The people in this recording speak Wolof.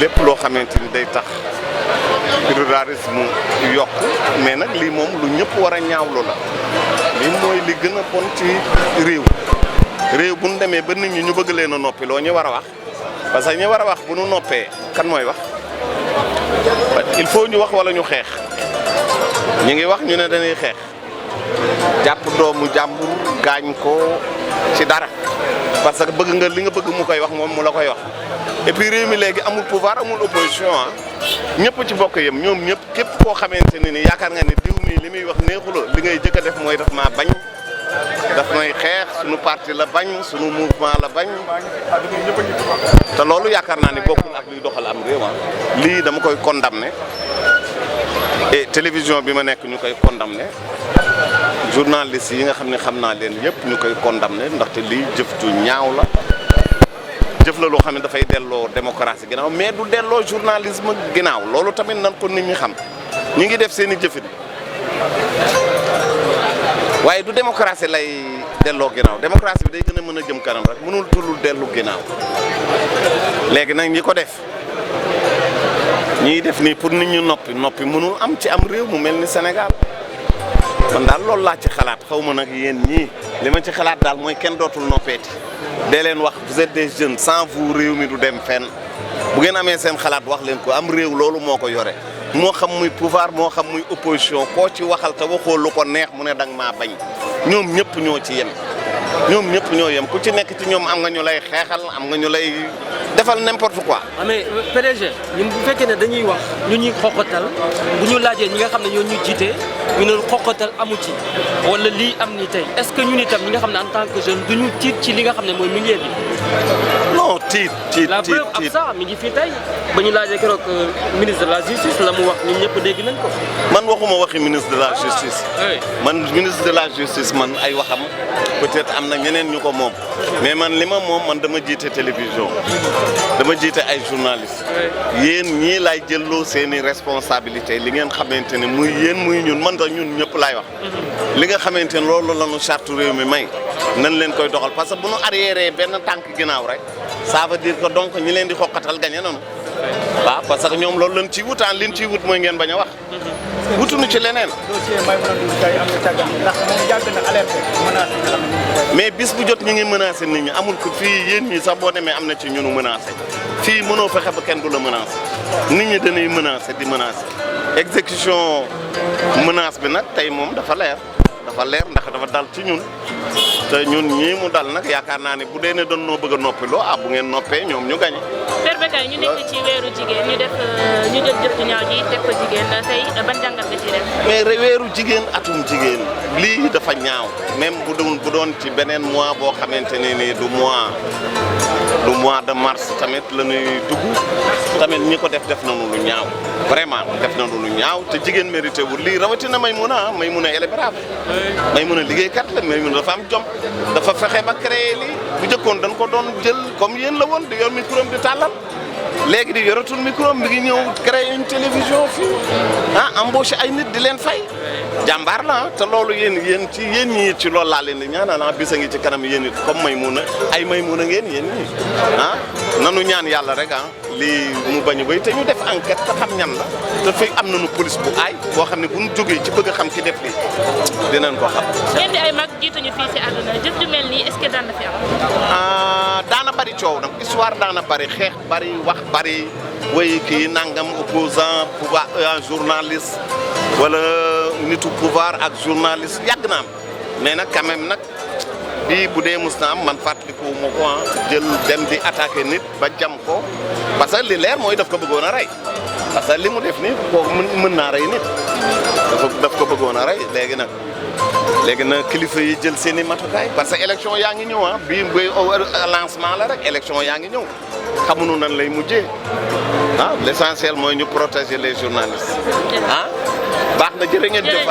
lépp loo xamante ni day tax pluralisme yokk mais nag lii moom lu ñëpp war a ñaawlu la lii mooy li gën a bon ci réew bu ñu demee ba nit ñi ñu bëgg leen a noppi loo ñu war a wax parce que ñi war a wax bu ñu noppee kan mooy wax il faut ñu wax wala ñu xeex ñu ngi wax ñu ne dañuy xeex jàpp doomu jàmbur gaañ ko ci dara parce que bëgg nga li nga bëgg mu koy wax moom mu la koy wax et puis réew mi léegi amul pouvoir amul opposition ah ñëpp ci bokk yem ñoom ñëpp képp koo xamante ne ni yaakaar nga ne diw mii li muy wax neexula li ngay jëkk a def mooy daf maa bañ daf may xeex suñu parti la bañ suñu mouvement la bañ te loolu yaakaar naa ni bokkul ak luy doxal am réew lii dama koy condamné et télévision bi ma nekk ñu koy condamné journalistes yi nga xam ne xam naa leen yëpp ñu koy condamné ndaxte lii jëf ju ñaaw la jëf la loo xam ne dafay delloo démocratie ginnaaw mais du delloo journalisme ginnaaw loolu tamit nan ko nit ñi xam ñu ngi def seen i jëfin waaye du démocratie lay delloo ginnaaw démocratie bi day gën a mën a jëm kanam rek mënul tulul dellu ginnaaw léegi nag ñi ko def ñiy def nii pour nit ñu noppi mënul am ci am réew mu mel ni Sénégal man daal loolu laa ci xalaat xaw ma nag yéen ñii li ma ci xalaat daal mooy kenn dootul noppeeti dee leen wax vous êtes des jeunes sans vous réew mi du dem fenn bu ngeen amee seen xalaat wax leen ko am réew loolu moo ko yore moo xam muy pouvoir moo xam muy opposition koo ci waxal te waxoo lu ko neex mu ne danga maa bañ ñoom ñëpp ñoo ci yem ñoom ñëpp ñoo yem ku ci nekk ci ñoom am nga ñu lay xeexal am nga ñu lay defal n'importe quoi. mais PDG ñun bu fekkee ne dañuy wax ñu ñuy xoqatal bu ñu laajee ñi nga xam ne ñoo ñuy jiite ñu ne xoqatal amu ci wala lii am ni tey est-ce que ñun itam ñi nga xam ne en tant que jeune duñu tiit ci li nga xam ne mooy milieu bi. non tiit. la preuve ab ça mi ngi fii tey ba ñu laajee keroog ministre de la justice la mu wax ñun ñëpp dégg nañ ko. man waxuma waxi ministre de la justice. man ministre de la justice man ay waxam peut-être am na ñeneen ñu ko moom mais man li ma moom man dama jiite télévision dama jiite ay journalistes yéen ñii laay jëlloo seeni responsabilité li ngeen xamante ne muy yéen muy ñun man tax ñun ñëpp laay wax li nga xamante ne loolu la ñu charte réew mi may nan leen koy doxal parce que bu ñu arriéré benn tànk ginnaaw rek ça veut dire que donc ñi leen di xoqatal gañe nañu waaw parce que ñoom loolu lañ ciy wutaan liñ ciy wut mooy ngeen bañ a wax wutuñu ci leneen. mais bis bu jot ñi ngi menacé nit ñi amul ko fii yéen ñi sax boo demee am na ci ñunu menacé fii mënoo fexe ba kenn du la menacé nit ñi dañuy menacé di menacé exécution menace bi nag tey moom dafa leer ndax dafa dal ci ñun te ñun ñii mu dal nag yaakaar naa ne bu dee ne doon noo bëgg a noppiloo bu ngeen noppee ñoom ñu gañe. Père Bécaye ñu nekk ci weeru jigéen ñu jël jëf ju ñaaw ji teg ko jigéen tey ban jàngat nga ci def. mais weeru jigéen atum jigéen lii dafa ñaaw même bu doon ci beneen mois boo xamante ne nii du mois de mars tamit la ñuy dugg tamit ñi ko def nañu lu ñaaw vraiment def nañu lu ñaaw te jigéen mérité wul lii rawatina Maïmouna elle est brave Maïmouna liggéeykat la Maïmouna dafa am jom dafa fexe ba créé lii bu njëkkoon dañ ko doon jël comme yéen la woon di yor micro di tàllal léegi di yoratul micro mi ngi ñëw créer une télévision fii embauché ay nit di leen fay jàmbaar la te loolu yéen ñii ci loolu laa leen di ñaanal bisa ngi ci kanam yéen it comme Maïmouna ay Maïmouna ngeen yéen ñii nanu ñaan yàlla rek lii mu bañ a béy te ñu def enquête te xam ñan la te fay am nañu police bu aay boo xam ne bu ñu jógee ci bëgg a xam ki def lii dinañ ko xam. ngeen di ay mag jiituñu fii si àdduna jëf ju mel nii est-ce que daan na fi am. daana bari coow nag histoire daana bari xeex bari wax bari way kii nangam opposant pouvoir journaliste wala nitu pouvoir ak journaliste yàgg na am mais nag quand même nag bii bu dee mus na am man fàttaliku ma ko jël dem di attaquer nit ba jam ko parce que li leer mooy daf ko bëggoon a rey parce que li mu def nii kooku mën naa rey nit daf ko bëggoon a rey léegi nag kilifa yi jël seen i matukaay parce que élection yaa ngi ñëw bii lancement la rek élection yaa ngi ñëw xamuñu nan lay mujjee l'essentiel mooy ñu protéger les journalistes baax na jërë ngeen jëf